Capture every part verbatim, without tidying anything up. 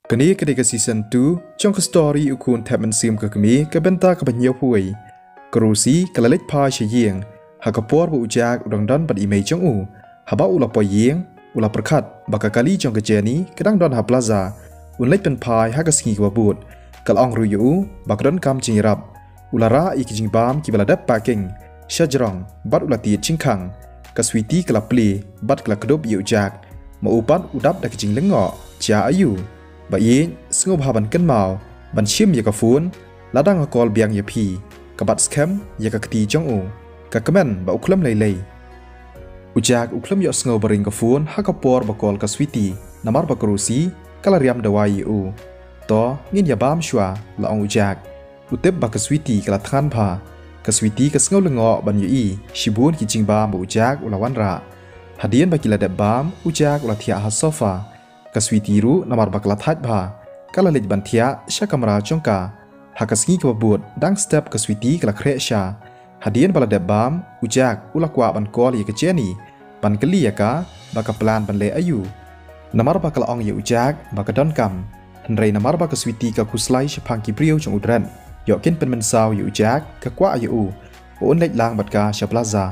Kane ka dei ka season two jong ka story U Khun Thep Mynsiem ka Kmie, ka bynta kaba hynñiewphew wei. Ka Rosie ka la leit phai sha ïing ha ka por ba u Jack u dang don bad i mei jong u. Haba u la poi ïing, u la pyrkhat ba ka kali jong ka Jenny ka dang don ha plaza. Un leit pynphai ha ka sngi kaba bud. Ka la ong ruh ïa u ba ka donkam jingïarap. U la rah ïa ki jingbam kiba la dep packing sha jrong bad u la tied jingkhang. Ka Sweety ka la plie bad ka la kdup ïa u Jack. Ma u pat u dap da ka jinglyngngoh, jia aiu? Ba ïeit, sngewbha ban kynmaw ban shim ïa ka phone lada nga call biang ïa phi. Ka bat skhem ïa ka kti jong u. Ka kmen ba u khlem lei lei. U Jack u khlem ïohsngew ba ring ka phone ha ka por ba call ka Sweety, namar ba ka Rosie ka la riam dawai ïa u. To, ngin ïa bam shuwa, la ong u Jack. U tip ba ka Sweety ka la thngan bha. Ka Sweety ka sngew lyngngoh ban ïohi shibun ki jingbam ba u Jack u la wanrah. Hadien ba ki la dep bam, u Jack u la thiah ha sofa. Ka Sweety ruh namar ba ka la thait bha, ka la leit ban thiah sha kamra jong ka. Ha ka sngi kaba bud, dang step ka Sweety ka la khreh sha. Hadien ba la dep bam, u Jack u la kwah ban call ïa ka Jenny ban kylli ïa ka ba ka plan ban leh aiu. Namar ba ka la ong ïa u Jack ba ka donkam. Hynrei namar ba ka Sweety ka khuslai shaphang ki briew jong u Dred, ïoh kin pynmynsaw ïa u Jack, ka kwah ïa u ba un leit lang bad ka sha plaza.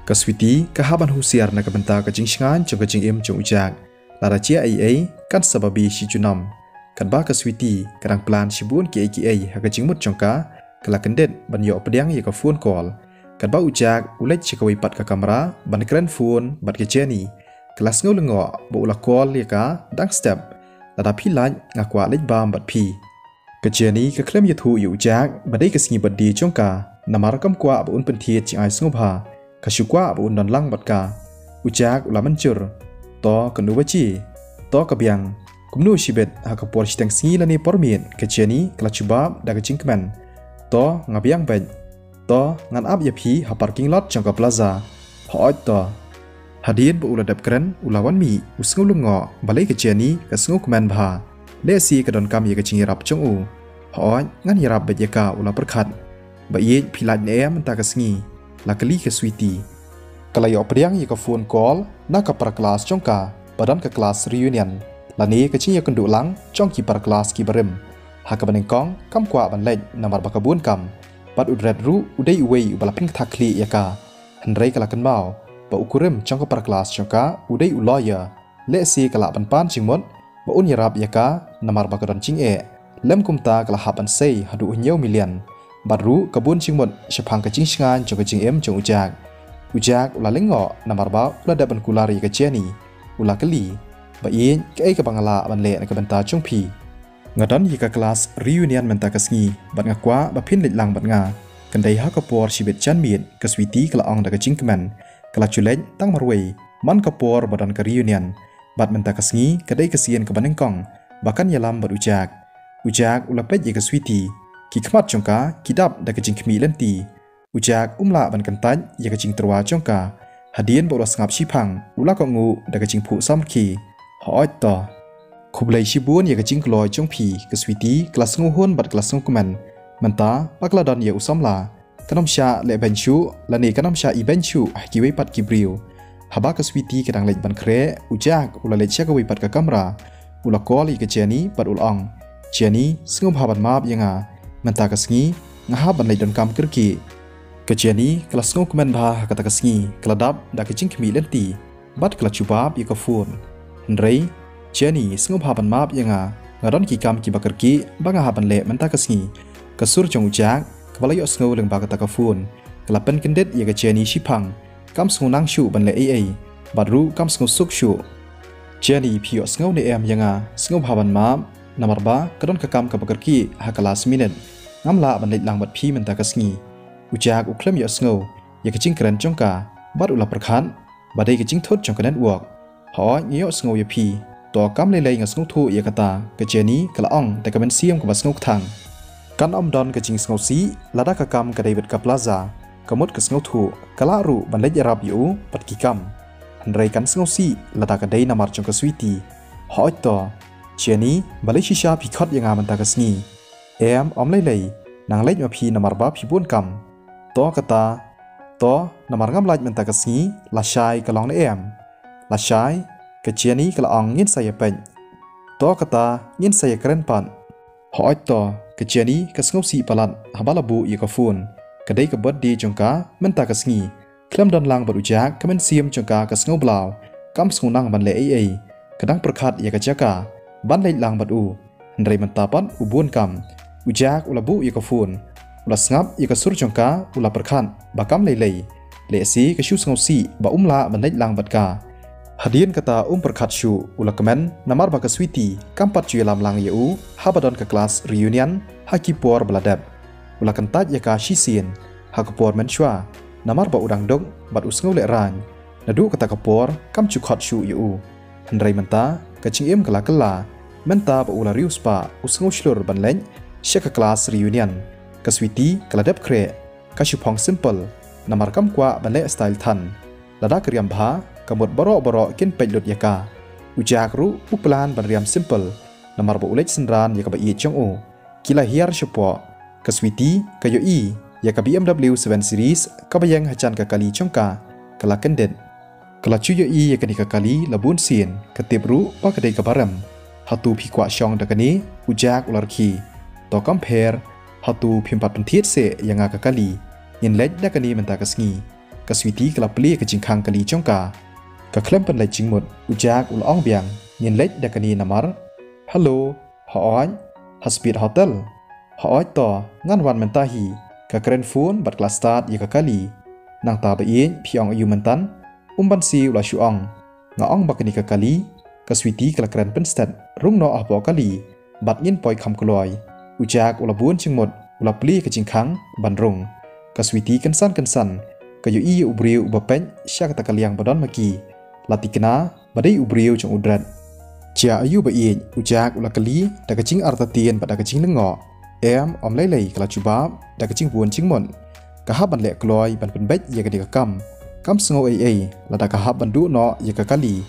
Ka Sweety ka hap ban husiar na ka bynta ka jingshngaiñ jong ka jingim jong u Jack. Lada jia ei ei, kan sa babe shi junom. Katba ka Sweety ka dang plan shibun kiei kiei ha ka jingmut jong ka, ka la kyndit ban ïoh pdiang ïa ka phone call. Katba u Jack u leit sha kawei pat ka kamra ban kren phone bad ka Jenny, ka la sngew lyngngoh ba u la call ïa ka dang step. Lada phi lait, nga kwah leit bam bad phi. Ka Jenny ka khlem ïathuh ïa u Jack ba dei ka sngi birthday jong ka, namar kam kwah ba un pynthied jingai sngewbha. Ka shu kwah ba un don lang bad ka. U Jack u la mynjur. To, kano ba jia? To, ka biang. Kumno shibit, ha ka por shiteng sngi lane por miet? Ka Jenny ka la jubab da ka jingkmen. To, nga biang beit. To, ngan ap ïa phi ha parking lot jong ka plaza. Hooid to. Hadien ba u la dep kren, u la wan mih, u sngew lyngngoh balei ka Jenny ka sngewkmen bha. Lehse ka donkam ïa ka jingïarap jong u. Hooid, ngan ïarap beit ïa ka, u la pyrkhat. Ba ïeit, phi lait ne em mynta ka sngi? La kylli ka Sweety. Ka la ïoh pdiang ïa ka phone call na ka para klas jong ka ba don ka class reunion lane ka jingïakynduh lang jong ki para klas kiba rim. Ha kaba nyngkong kam kwah ban leit namar ba ka bun kam. Bad u Dred ruh u dei uwei uba la pynkthah khlieh ïa ka. Hynrei ka la kynmaw ba u kurim jong ka para klas jong ka u dei u lawyer. Lehse ka lah ban pan jingmut ba un ïarap ïa ka namar ba ka don jingeh. Lym kumta ka la hap ban sei haduh hynñiew million. Bad ruh ka bun jingmut shaphang ka jingshngaiñ jong ka jingim jong u Jack. U Jack u la lyngngoh namar ba u la dep ban kular ïa ka Jenny. U la kylli, ba ïeit, kaei kaba nga lah ban leh na ka bynta jong phi? Nga don ïa ka class reunion mynta ka sngi bad nga kwah ba phin leit lang bad nga. Kan dei ha ka por shibit janmiet, ka Sweety ka la ong da ka jingkmen. Ka la ju leit tang marwei man ka por ba don ka reunion. Bad mynta ka sngi ka dei ka sien kaba nyngkong ba kan ïalam bad u Jack. U Jack u la peit ïa ka Sweety. Ki khmat jong ka ki dap da ka jingkhmih lynti. U Jack um lah ban kyntait ïa ka jingtyrwa jong ka. Hadien ba u la sngap shiphang, u la kohnguh da ka jingphuh samrkhie. Hooid to. Khublei shibun ïa ka jingkloi jong phi, ka Sweety ka la sngewhun bad ka la sngewkmen. Mynta ba ka la don ïa u samla, kan ym shah leh beiñ shuh lane kan ym shah ibeiñ shuh ha kiwei pat ki briew. Haba ka Sweety ka dang leit ban khreh, u Jack u la leit sha kawei pat ka kamra. U la call ïa ka Jenny bad u la ong, Jenny, sngewbha ban map ïa nga. Mynta ka sngi nga hap ban leit donkam kyrkieh. Ka Jenny ka la sngewkmen bha ha kata ka sngi, ka la dap da ka jingkhmih lynti bad ka la jubab ïa ka phone. Hynrei, Jenny, sngewbha ban map ïa nga. Nga don ki kam kiba kyrkieh ba nga hap ban leh mynta ka sngi. Ka sur jong u Jack kaba la ïohsngew lyngba kata ka phone ka la pynkyndit ïa ka Jenny shiphang. Kam sngew nang shuh ban leh ei ei bad ruh kam sngew suk shuh. Jenny, phi ïohsngew ne em ïa nga? Sngewbha ban map namar ba ka don ka kam kaba kyrkieh ha ka last minute. Ngam lah ban leit lang bad phi mynta ka sngi. U Jack u khlem ïohsngew ïa ka jingkren jong ka bad u la pyrkhat ba dei ka jingthut jong ka network. Hooid, nga ïohsngew ïa phi. To, kam lei lei nga sngewthuh ïa kata, ka Jenny ka la ong da ka mynsiem kaba sngewkthang. Kan ym don ka jingsngewsih lada ka kam ka dei bad ka Plaza. Ka mut ka sngewthuh ka lah ruh ban leit ïarap ïa u bad ki kam. Hynrei kan sngewsih lada ka dei namar jong ka Sweety. Hooid to. Jenny, balei shisha phi khot ïa nga mynta ka sngi? Em, ym lei lei. Nang leit ma phi namar ba phi bun kam. To kata. To, namar ngam lait mynta ka sngi, lashai ka long ne em? Lashai, ka Jenny ka la ong, ngin sa ïa peit. To kata ngin sa ïakren pat. Hooid to, ka Jenny ka sngewsih palat haba la buh ïa ka phone. Ka dei ka birthday jong ka mynta ka sngi. Khlem don lang bad u Jack, ka mynsiem jong ka ka sngewblaw. Kam sngewbha ban leh ei ei. Ka dang pyrkhat ïa ka jaka ban leit lang bad u. Hynrei mynta pat u bun kam. U Jack u la buh ïa ka phone. U la sngap ïa ka sur jong ka, u la pyrkhat ba kam lei lei. Lehse ka shu sngewsih ba um lah ban leit lang bad ka. Hadien kata um pyrkhat shuh, u la kmen namar ba ka Sweety kam pat ju ïalam lang ïa u haba don ka class reunion ha ki por ba la dep. U la kyntait ïa ka shisien ha ka por mynshuwa namar ba u dang duk bad u sngewlehraiñ. Naduh kata ka por kam ju khot shuh ïa u. Hynrei mynta ka jingim ka la kylla. Mynta ba u la riewspah, u sngewshlur ban leit sha ka class reunion. Ka Sweety ka la dep khreh. Ka shu phong simple namar kam kwah ban leh style than. Lada ka riam bha, ka mut baroh baroh kin peit lut ïa ka. U Jack ruh u plan ban riam simple namar ba u leit synran ïa kaba ïeit jong u. Ki la hiar shapoh. Ka Sweety ka ïohi ïa ka B M W seven Series kaba ïeng ha jan ka kali jong ka. Ka la kyndit. Ka la ju ïohi ïa kane ka kali la bun sien, ka tip ruh ba ka dei kaba rem. Hato phi kwah shong da kane? U Jack u la rkhie. To kam pher. Hato phim pat pynthied seh ïa nga ka kali? Ngin leit da kane mynta ka sngi. Ka Sweety ka la plie ka jingkhang kali jong ka. Ka khlem pynleit jingmut, u Jack u la ong biang, ngin leit da kane namar. Hello. Hooid, ha Speed Hotel. Hooid to, ngan wan mynta hi. Ka kren phone bad ka la start ïa ka kali. Nangta ba ïeit phi ong aïu mynta? Um Bansi u la shu ong. Nga ong ba kane ka kali. Ka Sweety ka la kren pynstet. Rung noh hapoh kali. Bad ngin poi kham kloi. U Jack u la bun jingmut, u la plie ka jingkhang ban rung. Ka Sweety kynsan kynsan ka ïohi ïa u briew uba peit sha kata ka liang ba don ma ki. La thikna ba dei u briew jong u Dred. Jia aïu ba ïeit? U Jack u la kylli da ka jingartatien bad da ka jinglyngngoh. Em, ym lei lei, ka la jubab da ka jingbun jingmut. Ka hap ban leh kloi ban pynbeit ïa kane ka kam. Kam sngew ei ei lada ka hap ban duh noh ïa ka kali.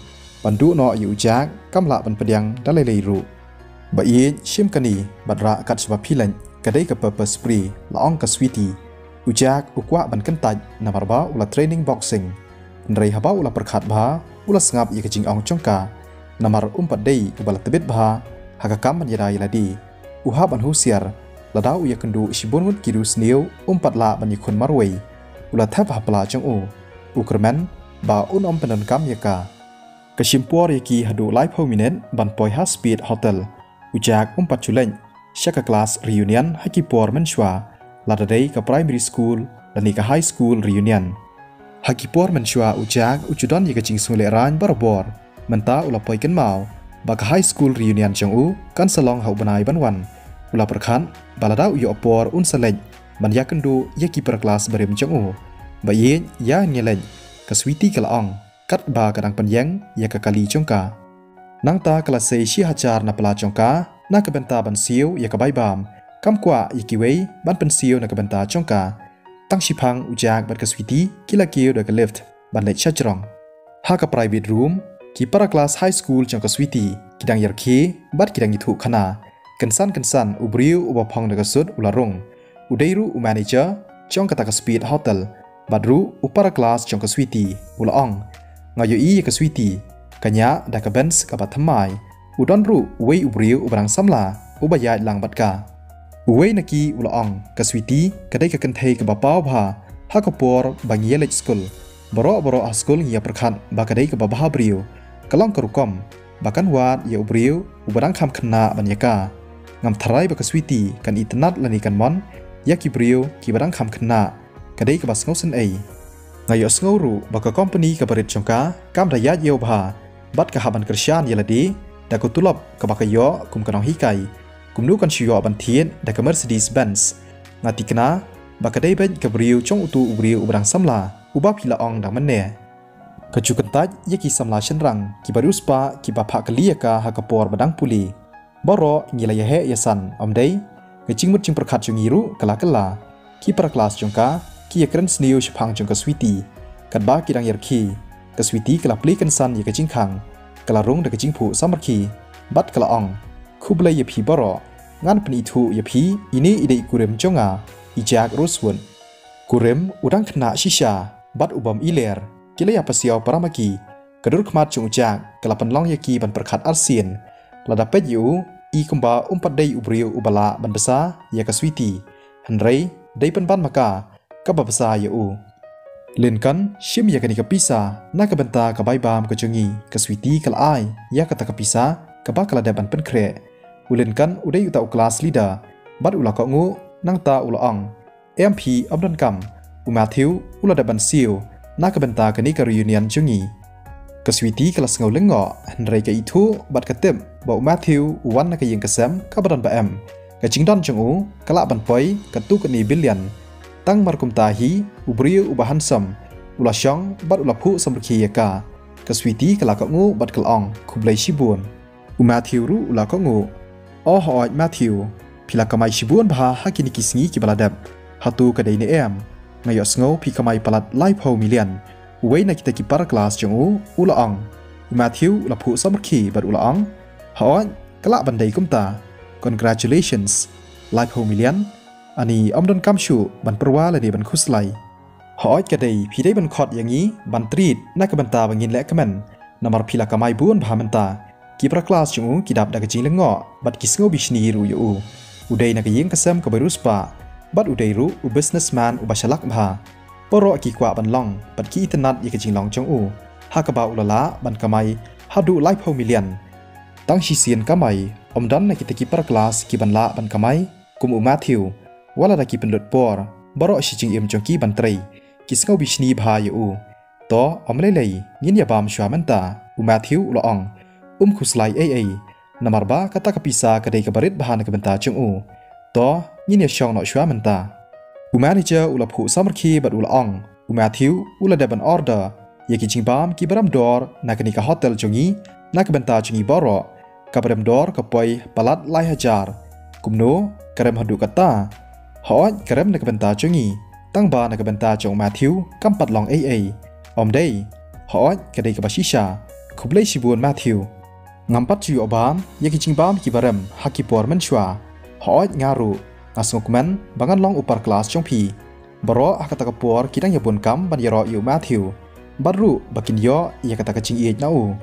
Ban duh noh ïa u Jack kam lah ban pdiang da lei lei ruh. Ba ïeit, shim kane bad rah kat shaba phi leit, ka dei ka pepper spray, la ong ka Sweety. U Jack u kwah ban kyntait namar ba u la training boxing. Hynrei haba u la pyrkhat bha, u la sngap ïa ka jingong jong ka. Namar um pat dei uba la tbit bha ha ka kam ban ïada ïa lade. U hap ban husiar, lada u ïakynduh shibun ngut ki riewsniew um pat lah ban ïakhun marwei. U la thep ha pla jong u. U kyrmen ba un ym pyndonkam ïa ka. Ka shim por ïa ki haduh laiphew minit ban poi ha Speed Hotel. U Jack um pat ju leit sha ka class reunion ha ki por mynshuwa, lada dei ka primary school lane ka high school reunion. Ha ki por mynshuwa u Jack u ju don ïa ka jingsngewlehraiñ barabor. Mynta u la poi kynmaw ba ka high school reunion jong u kan sa long ha u bnai ban wan. U la pyrkhat ba lada u ïoh por un sa leit ban ïakynduh ïa ki para klas barim jong u. Ba ïeit, ïa ngi leit, ka Sweety ka la ong. Katba ka dang pynïeng ïa ka kali jong ka. Nangta ka la sei shi hajar na pla jong ka na ka bynta ban siew ïa ka bai bam. Kam kwah ïa kiwei ban pynsiew na ka bynta jong ka. Tang shiphang u Jack bad ka Sweety ki la kiew da ka lift ban leit sha jrong. Ha ka private room, ki para klas high school jong ka Sweety ki dang ïarkhie bad ki dang ïathuh khana. Kynsan kynsan u briew uba phong da ka suit u la rung. U dei ruh u manager jong kata ka Speed Hotel. Bad ruh u para klas jong ka Sweety u la ong. Nga ïohi ïa ka Sweety ka ñiah da ka Benz kaba thymmai. U don ruh uwei u briew uba dang samla uba ïaid lang bad ka. Uwei na ki u la ong, ka Sweety ka dei ka kynthei kaba paw bha ha ka por ba ngi ïaleit skul. Baroh baroh ha skul ngi ïapyrkhat ba ka dei kaba bha briew. Ka long ka rukom ba kan wad ïa u briew uba dang kham khynnah ban ïa ka. Ngam tharai ba ka Sweety kan itynnad lane kan mon ïa ki briew kiba dang kham khynnah. Ka dei kaba sngewsynei. Nga ïohsngew ruh ba ka kompani kaba rit jong ka kam da ïaid ïew bha bad ka hap ban kyrshan ïa lade da ka tulop kaba ka ïoh kum ka nonghikai. Kumno kan shu ïoh ban thied da ka Mercedes Benz? Nga thikna ba ka dei beit ka briew jong uto u briew uba dang samla uba phi la ong dang mynne. Ka ju kyntait ïa ki samla shynrang kiba riewspah kiba phah kylli ïa ka ha ka por ba dang pule. Baroh ngi la ïaheh ïasan, ym dei? Ka jingmut jingpyrkhat jong ngi ruh ka la kylla. Ki para klas jong ka ki ïakren sniew shaphang jong ka Sweety. Katba ki dang ïarkhie, ka Sweety ka la plie kynsan ïa ka jingkhang. Ka la rung da ka jingphuh samrkhie bad ka la ong, khublei ïa phi baroh. Ngan pynithuh ïa phi, ine i dei i kurim jong nga, i Jack Rosewood. Kurim u dang khynnah shisha bad u bym iler. Ki la ïapasiaw para ma ki. Ka dur khmat jong u Jack ka la pynlong ïa ki ban pyrkhat arsien. Lada peit ïa u, i kumba um pat dei u briew uba lah ban bsa ïa ka Sweety. Hynrei dei pynban ma ka kaba bsa ïa u. Lynkan shim ïa kane ka pisa na ka bynta ka bai bam ka jong ngi. Ka Sweety ka la ai ïa kata ka pisa kaba ka la dep ban pynkhreh. U Lynkan u dei uta u class leader bad u la kohnguh, nangta u la ong, "Em phi, ym donkam. U Matthew u la dep ban siew na ka bynta kane ka reunion jong ngi." Ka Sweety ka la sngew lyngngoh, hynrei ka ithuh bad ka tip ba u Matthew u wan na ka ïing ka sem kaba don ba em. Ka jingdon jong u ka lah ban poi katto katne billion. Tang mar kumta hi, u briew uba handsome u la shong bad u la phuh samrkhie ïa ka. Ka Sweety ka la kohnguh bad ka la ong, "Khublei shibun." U Matthew ruh u la kohnguh. "O hooid Matthew, phi la kamai shibun bha ha kine ki sngi kiba la dep. Hato ka dei ne em? Nga ïohsngew phi kamai palat laiphew million." Uwei na kita ki para class jong u u la ong. U Matthew u la phuh samrkhie bad u la ong, "Hooid, ka lah ban dei kumta. Congratulations. Laiphew million? Ani ym donkam shuh ban pyrwa lane ban khuslai. Hooid, ka dei phi dei ban khot ïa ngi ban treat na ka bynta ba ngin leh kmen, namar phi la kamai bun bha mynta." Ki para class jong u ki dap da ka jinglyngngoh bad ki sngew bishni ruh ïa u. U dei na ka ïing ka sem kaba riewspah bad u dei ruh u businessman uba shalak bha. Baroh ki kwah ban long bad ki itynnad ïa ka jinglong jong u, ha kaba u la lah ban kamai haduh laiphew million. Tang shisien kamai, ym don na kita ki para class ki ban lah ban kamai kum u Matthew. Wat lada ki pynlut por baroh shi jingim jong ki ban trei, ki sngew bishni bha ïa u. "To, ym lei lei, ngin ïa bam shuwa mynta," u Matthew u la ong. "Um khuslai ei ei, namar ba kata ka pisa ka dei kaba rit bha na ka bynta jong u. To, ngin ïa shong noh shuwa mynta." U manager u la phuh samrkhie bad u la ong, "U Matthew u la dep ban order ïa ki jingbam kiba rem dor na kane ka hotel jong ngi na ka bynta jong ngi baroh. Kaba rem dor ka poi palat lai hajar. Kumno, ka rem haduh katta?" "Hooid, ka rem na ka bynta jong ngi, tang ba na ka bynta jong u Matthew kam pat long ei ei." "Ym dei. Hooid, ka dei kaba shisha. Khublei shibun Matthew. Ngam pat ju ïoh bam ïa ki jingbam kiba rem ha ki por mynshuwa. Hooid, nga ruh nga sngewkmen ba ngan long u para class jong phi." Baroh ha kata ka por ki dang ïa bun kam ban ïaroh ïa u Matthew, bad ruh ba kin ïoh ïa kata ka jingïeit na u.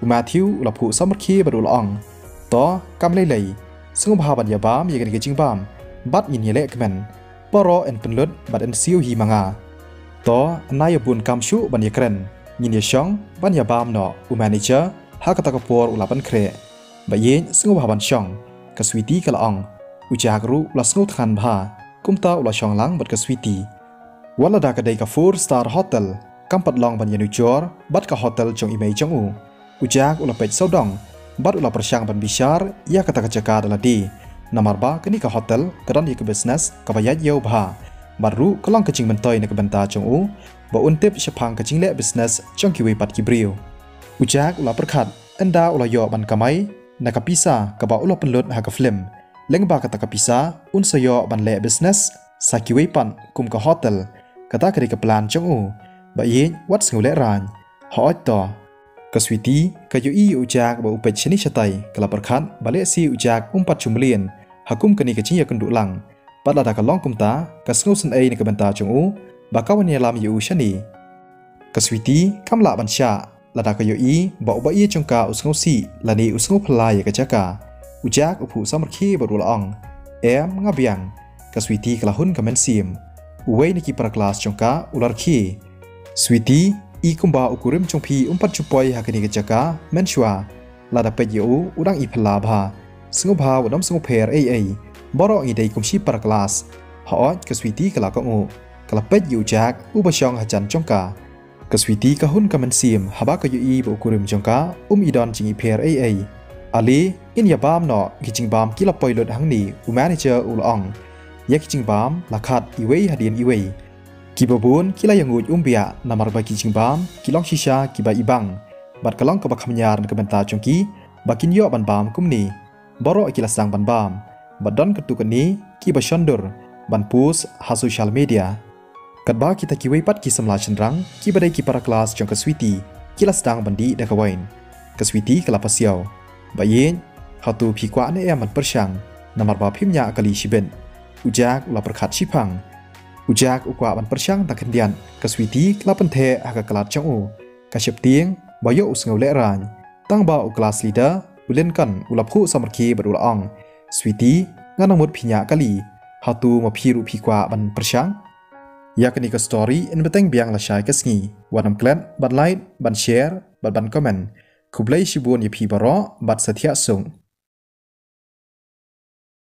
U Matthew u la phuh samrkhie bad u la ong, "To, kam lei lei, sngewbha ban ïa bam ïa kane ka jingbam bad ngin ïa leh kmen. Baroh yn pynlut bad yn siew hi ma nga. To, yn ai ïa bun kam shuh ban ïa kren, ngin ïa shong ban ïa bam noh." U manager ha kata ka por u la pynkhreh. "Ba ïeit, sngewbha ban shong," ka Sweety ka la ong. U Jack ruh u la sngew thngan bha. Kumta u la shong lang bad ka Sweety. Wat lada ka dei ka four star hotel, kam pat long ban ïanujor bad ka hotel jong i mei jong u. U Jack u la peit sawdong bad u la pyrshang ban bishar ïa kata ka jaka da lade, namar ba kane ka hotel ka don ïa ka business kaba ïaid ïew bha, bad ruh ka long ka jingmyntoi na ka bynta jong u ba un tip shaphang ka jingleh business jong kiwei pat ki briew. U Jack u la pyrkhat, ynda u la ïoh ban kamai na ka pisa kaba u la pynlut ha ka film, lyngba kata ka pisa un sa ïoh ban leh business sa kiwei pat kum ka hotel. Kata ka dei ka plan jong u. Ba ïeit, wat sngew lehraiñ. Hooid to. Ka Sweety ka ïohi ïa u Jack ba u peit shane shatai, ka la pyrkhat ba lehse u Jack um pat ju mlien ha kum kane ka jingïakynduh lang. Bad lada ka long kumta, ka sngewsynei na ka bynta jong u ba ka wan ïalam ïa u shane. Ka Sweety kam lah ban shah lada ka ïohi ba u ba ïeit jong ka u sngewsih lane u sngewphylla ïa ka jaka. U Jack u phuh samrkhie bad u la ong, "Em, nga biang." Ka Sweety ka la hun ka mynsiem. Uwei na ki para class jong ka u la rkhie, "Sweety, i kumba u kurim jong phi um pat ju poi ha kane ka jaka mynshuwa. Lada peit ïa u, u dang i phylla bha. Sngewbha wat ym sngewpher ei ei. Baroh ngi dei kum shi para class." Hooid, ka Sweety ka la kohnguh. Ka la peit ïa u Jack uba shong hajan jong ka. Ka Sweety ka hun ka mynsiem haba ka ïohi ba u kurim jong ka um i don jingipher ei ei. "Ale, ngin ïa bam noh ki jingbam ki la poi lut hangne," u manager u la ong. "Ïa ki jingbam la khat iwei hadien iwei. Kiba bun ki la ïanguid umbiah namar ba ki jingbam ki long shisha kiba i bang. Bad ka long kaba kham ñiar na ka bynta jong ki ba kin ïoh ban bam kumne. Baroh ki la sdang ban bam. Bad don katto katne kiba shon dur ban post ha social media." Katba kita kiwei pat ki samla shynrang kiba dei ki para class jong ka Sweety ki la sdang ban dih da ka wain, ka Sweety ka la pasiaw, "Ba ïeit, hato phi kwah ne em ban pyrshang, namar ba phim ñiah kali shibit?" U Jack u la pyrkhat shiphang. U Jack u kwah ban pyrshang tang khyndiat, ka Sweety ka la pyntheh ha ka khlad jong u. Ka sheptieng ba ïoh u sngew lehraiñ. Tang ba u class leader u Lynkan u la phuh samrkhie bad u la ong, "Sweety, nga nang mut phi ñiah kali, hato ma phi ruh phi kwah ban pyrshang?" Ïa kane ka story yn bteng biang lashai ka sngi. Wat nym klet ban like, ban share bad ban comment. Khublei shibun ïa phi baroh bad sa thiah suk.